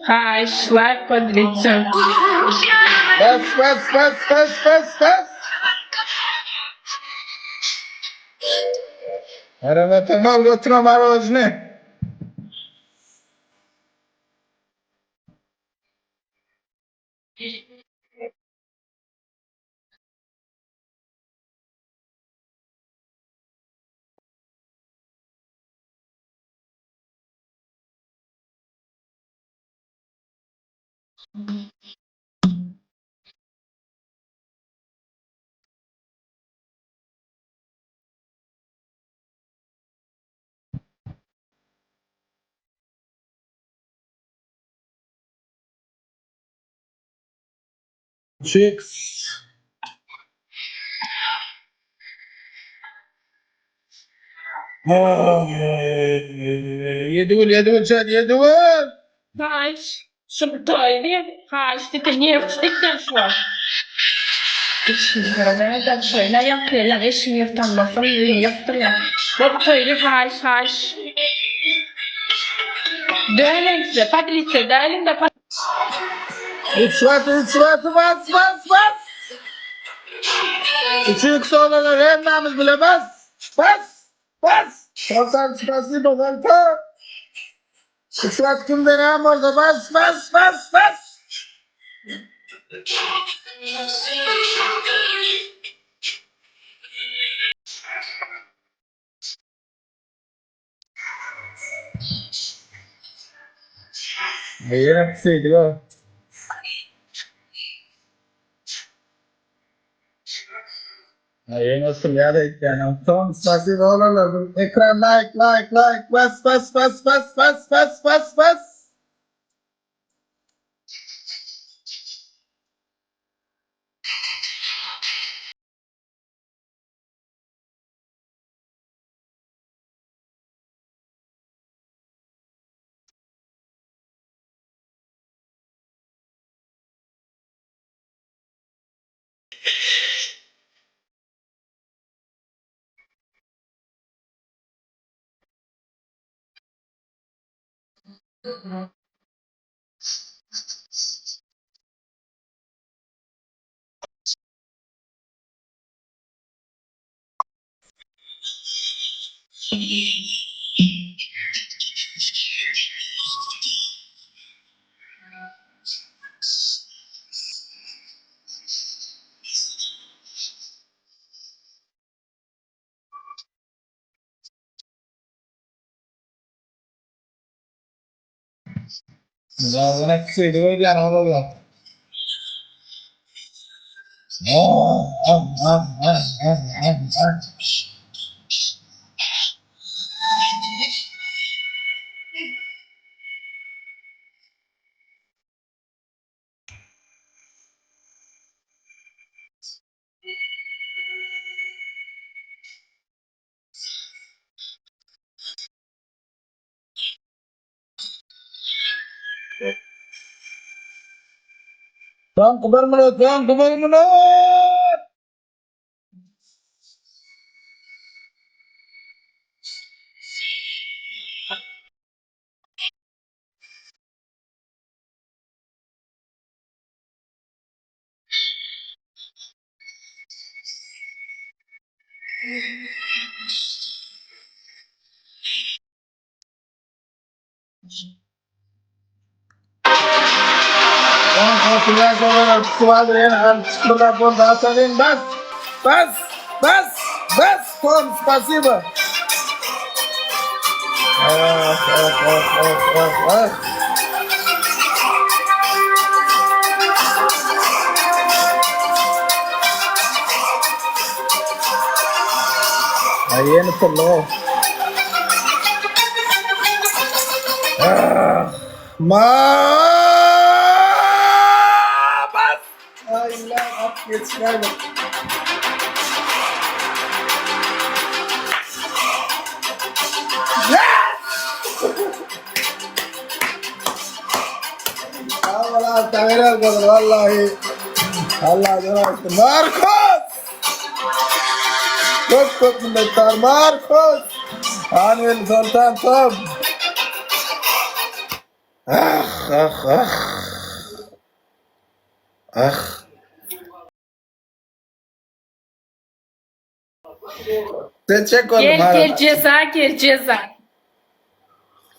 Haýyş laýk podelitsa. Bas bas bas bas bas bas. Merhametin ol götüre marojny. Chicks. Ýedi gül, ýedi gül çen, ýedi gül. Haýyş şu toýly haýyş diýip nerw şu wagt. Şeýle ýapýar, eşigiň ýyrtanmasyn, ýapdyrýar. Bol toýly haýyş, haýyş. Döneň size, podlitse dälinde Üç gaty, üç gaty, bas, bas, bas. Üç x olanlar hemmämiz bile bas, bas, bas. Soltan spasibo, Soltan. Üç gaty kimde näme bolsa bas, bas, bas, bas. Ýene pişeýdik ha. Ýene ysylýar eýtýän. Soň spasibo olanlar. Ekran like, like, like, bas, bas, bas, bas, bas, bas, bas, bas. Zaten pişeýdik öýdýän olanlar. Soňky bir minut, soňky bir minut. Bas, bas, bas, bas, Tom, spasibo. Ah, ah, ah, ah, ah, ah. Ay, ýene pullu. Ah, ma bas. Ay, la, at geçmedim. Allah taverer kadar vallahi. Allah canı Marcos! Köp köp minnetdar Marcos! Anil Sultan Tom. Ah! ah ah. Ah. Sen çek oğlum. Gel ha. gel ceza gel ceza.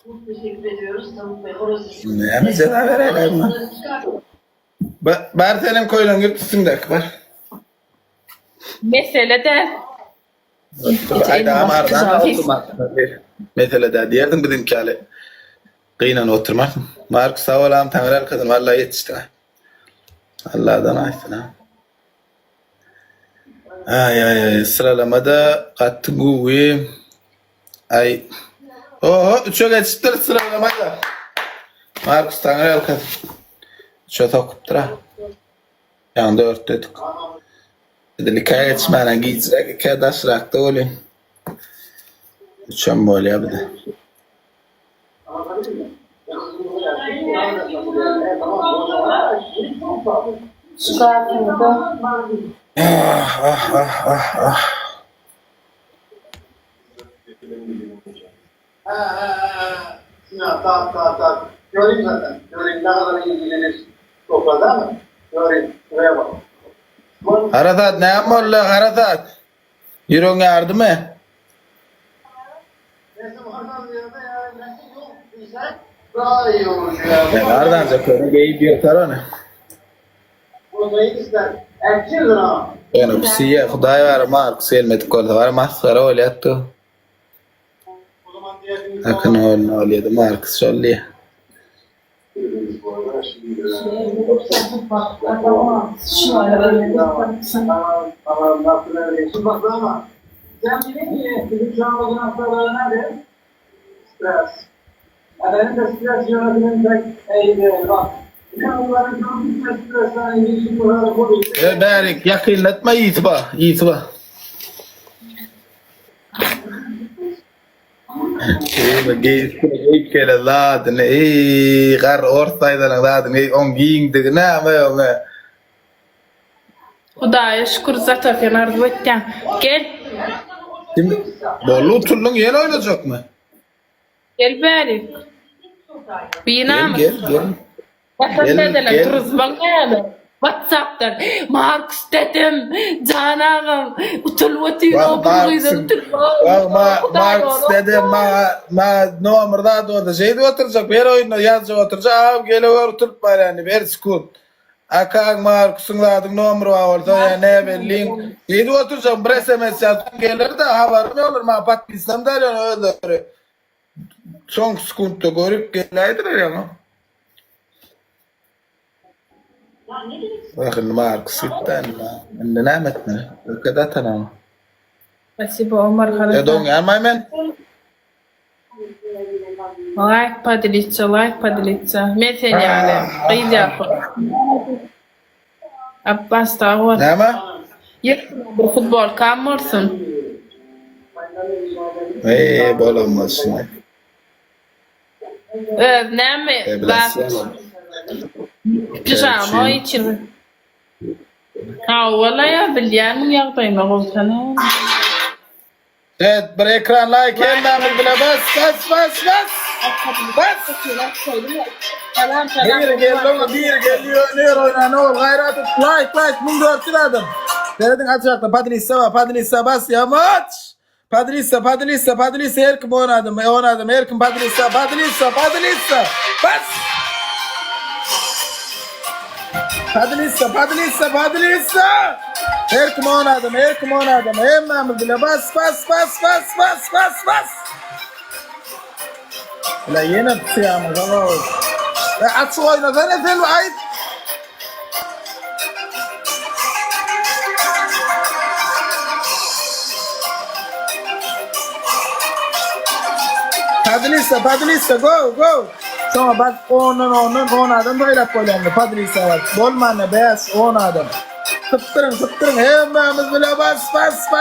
Çok teşekkür ediyoruz. Tavuk ve horoz. Ne mi ceza verelim mi? Ba bar senin koylan üstündeki bar. Mesele de Ay daha mardan oturma. Mesele de diýerdim bizimki hali. Gynan oturma. Mark sag ol am Taňry arkasyn vallahi ýetişdi. Allah'dan aýsyn ha. Ay ay ay sıralamada gaty gowy. Ay. Oho üçe geçipdir sıralamada. Markus Taňry arkasyn. Üçe sokupdyr ha. Ýa dört dedik. Edil ikä geçmäne gijräk ikä daşrakda bolýan. Üçem bolýar bir de. Ah ah ah ah ah. Ha ha ha. Sinan tamam tamam tamam. Göreyim zaten. Göreyim ne kadar ilgilenir topla değil mi? Göreyim. Şuraya bak. Bunun Harasat näme boldy Harasat? Ýüregiň ýardymy? nesi var diyor da ya. Nesi yok diysen daha iyi olur ya. Ne gardanca köre geýip ýyrtar ony. Bunu iyi ister. Erkirdir ama. Ýöne psiýe Hudaý bar Markus gelmedik bolsa bar masgara bolýardy. O zaman diğer gün Akyn ogluna bolýardy Markus şol diýe. Tamam tamam nasıl öyle. Şimdi bak ama sen bilin ki bizim şu an bugün hastaları nerede? Stres. Ya benim de stres yönetimim pek iyi değil bak. Bütün bunların çok bütün stresten ilgili bu kadar bu değil. E bärik ýakynlatma ýitiba, ýitiba. Eý, geýip geýip gele zadyny, eý, gar ors aýdanyň zadyny, eý, oň giňdigi näme oňa? Hudaýa şükür zata sen arzuw etýäň. Gel. Kim Bolly utuldyň ýene oýnajakmy? Gel bärik. Gel Binamyz. gel gel. Vatan Gel, dedeler gel. turuzmaň ýaly. WhatsApp'dan Markus dedim, Can agam, utulyp otyr, Wah, o bir gyza Markus'un- utulyp. Wah, ma Markus dede ma ma nomerda da şeýdip oturjak, bir oýunda ýazjak oturjak, agam gele oturyp barýan bir sekund. Akaň Markusyň zadyň nomeri bar bolsa, ýa ne belliň. Şeýdip oturjak, bir SMS ýazsam geler de habarym ýok olur, maňa podpisam däl ýöne özleri. Soň sekundda görüp geläýdiler ýaňy. Wah, indi Markus gitdi indi. Indi näme etmeli? Ökede atan ama. Spasibo Omar E Harasa. doňýarmaý men? Laýk podelitsa, laýk podelitsa. Men sen ýaly gyz ýapyk. Abbas sag bol. Näme? Ýyrtylan bir futbolkam bolsun. Eý, bolanmaz şimdi. Öz näme E, zat bilesin. pijama içir. Hawa ya bilýänmiň ýagdaýymy gowsana. Evet, bir ekran like hemmämiz bile bas, bas, bas, bas. Bas. Salam salam. Bir geldi oňa, bir geldi, ýöne oýna, ne ol, gaýrat et, like, like, 1400 adam. Serediň açakda, Padrissa bar, Padrissa bas, ýamaç. Padrissa, Padrissa, Padrissa, her kim oýnadym, oýnadym, her kim Padrissa, Padrissa, Padrissa, bas. Padrissa, Padrissa, Padrissa. Her kim oýnadym, her kim oýnadym, hemmämiz bile bas, bas, bas, bas, bas, bas, bas. Ula ýene tutýamyz, aw. E, açyk oýnasana sen aýt. Padlista, Padlista, go, go. Soňa bak ondan ondan 10 adam saýlap bolýandy. Padlista bak. Bolmanda 5 10 adam. Sypdyryň, sypdyryň. Hemmämiz bile bas, bas, bas.